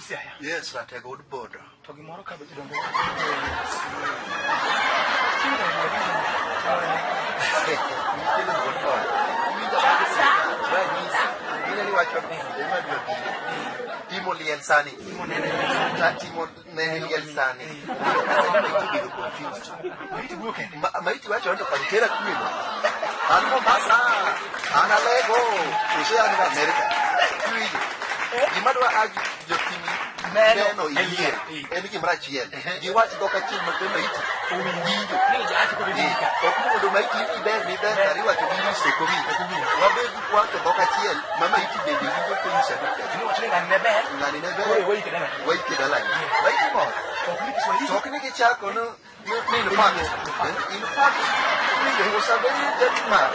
Wuod Siaya. Yes, ratego wuod Bodo. To gimoro ka be jodongo. Nyithindo wuod Bodo. Winjo ranyisi. Ineni wacho ema dwa biro. Timo liel sani. Timo ne liel sani. Maiti bedo confused. Maiti wuok kende. Maiti wacho to koni tera kwino. An Mombasa. An Alego. Koso an Amerika. Iwinjo. Gima dwa aji jotim Neno neno e iyie liel. en gimoro achiel. Giwach dhok achiel ma be maiti owinjo. Ni jaachi kod Eh, ok ni mondo maiti ni ber ni ber kar iwacho gi English to ok owinj. Wabed wacho dhok achiel ma maiti bende winjo koyiso ni Ni wacho ni ng'ani ne ber. ng'ani ne ber. Koro waike dalani. Waike dalani. Maiti mor. Ok ni Kiswahili. To ok ni gichako no ni in fact he was a very gentleman.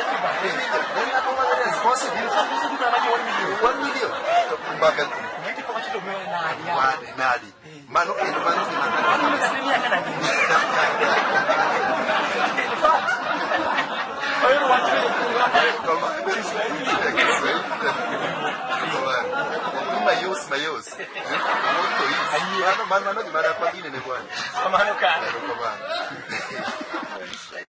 Iwinjo, en ng'ato ma very responsible. In fact, uso duka maji 1 million. 1 million. To mbaka Maiti kwa wacho to miyo nadi. Wade nadi. Mano kendo mano gima Mano asilimia kana nini? In fact, ohero wach ni Kiswahili. Kiswahili. Mayos mayos. Mano mano gima dakwa gine ne bwana. Kamano kare. Erokamano.